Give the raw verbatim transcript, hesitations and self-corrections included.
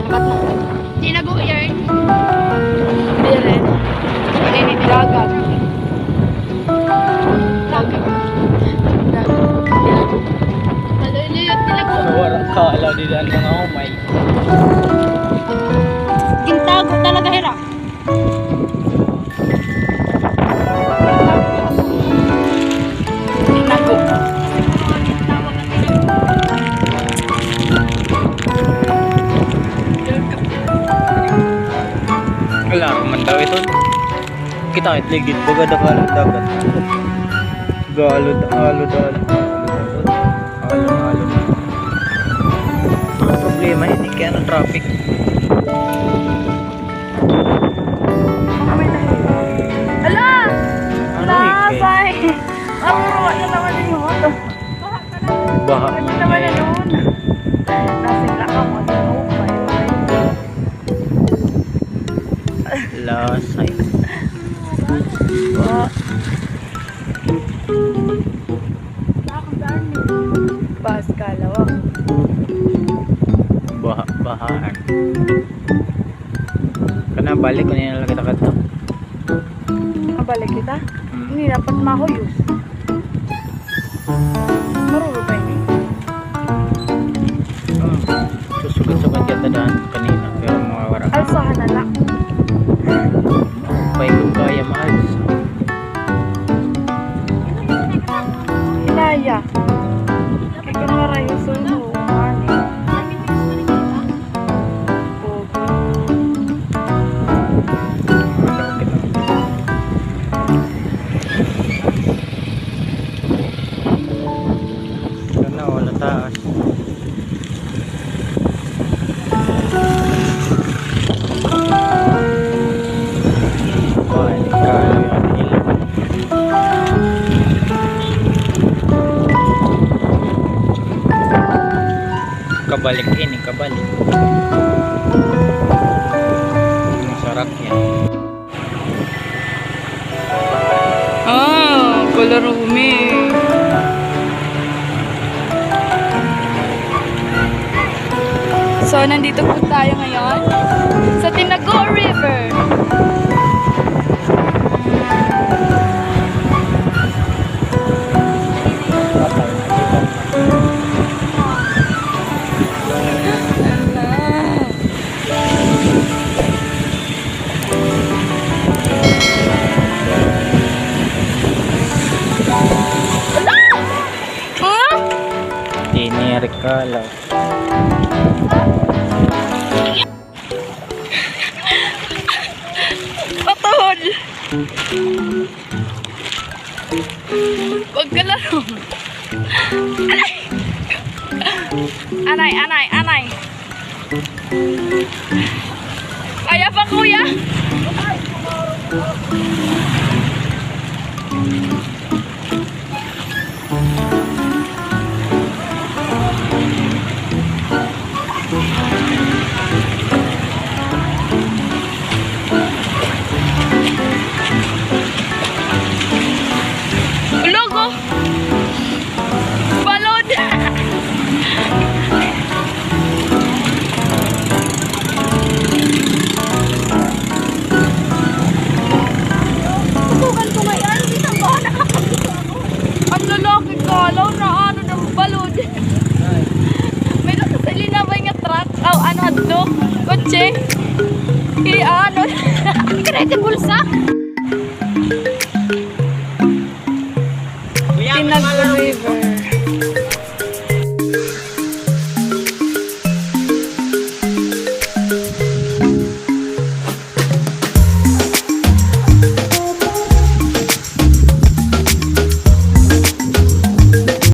Tinago yarn. Diri. Ini dagat. Dagat. Dagat. Dagat. Tinago. Wala ka, ala, di daan mga humay. Gintago talaga hira. Tinago. Ala, man daw ito. Kita it ligid, baga da kalod dagat. Galod, alod, alod, alod, alod. Alod, alod. Ang problema, hindi kaya na traffic. Ala! Ano, Lasay! Ang ruwa na naman yung moto. Baha man na yun. Nasing lang ako. Lasay. Ba. Pas kalawa. Baha, bahaan. Kana balik ko na lang kita kadto. Mabalik kita? Hmm. Hindi dapat mahuyos. Marurubay ni. Hmm. Susugat-sugat kita daan kanina, pero mawawara. Alsahan na lang. Pay ko kaya, mahal. Hinaya. Kaya ka nga rayo, sundo. Sana wala taas. Kabalik ini, kabalik. Masarap yan. Ah, Kuya Rumi. So, nandito po tayo ngayon sa Tinago River. Dinirik ka lang. Patol! Huwag ka laro. Anay, anay, anay. Kaya pa, kuya? Ulo ko! Balod! Tutukan ko ngayon, isang baon na kapag Ang lalaki kalaw na ano ng balod. May nakasalina ba nga truck? Aw, ano adto? Kotse? I-ano? Kaya sa bulsa?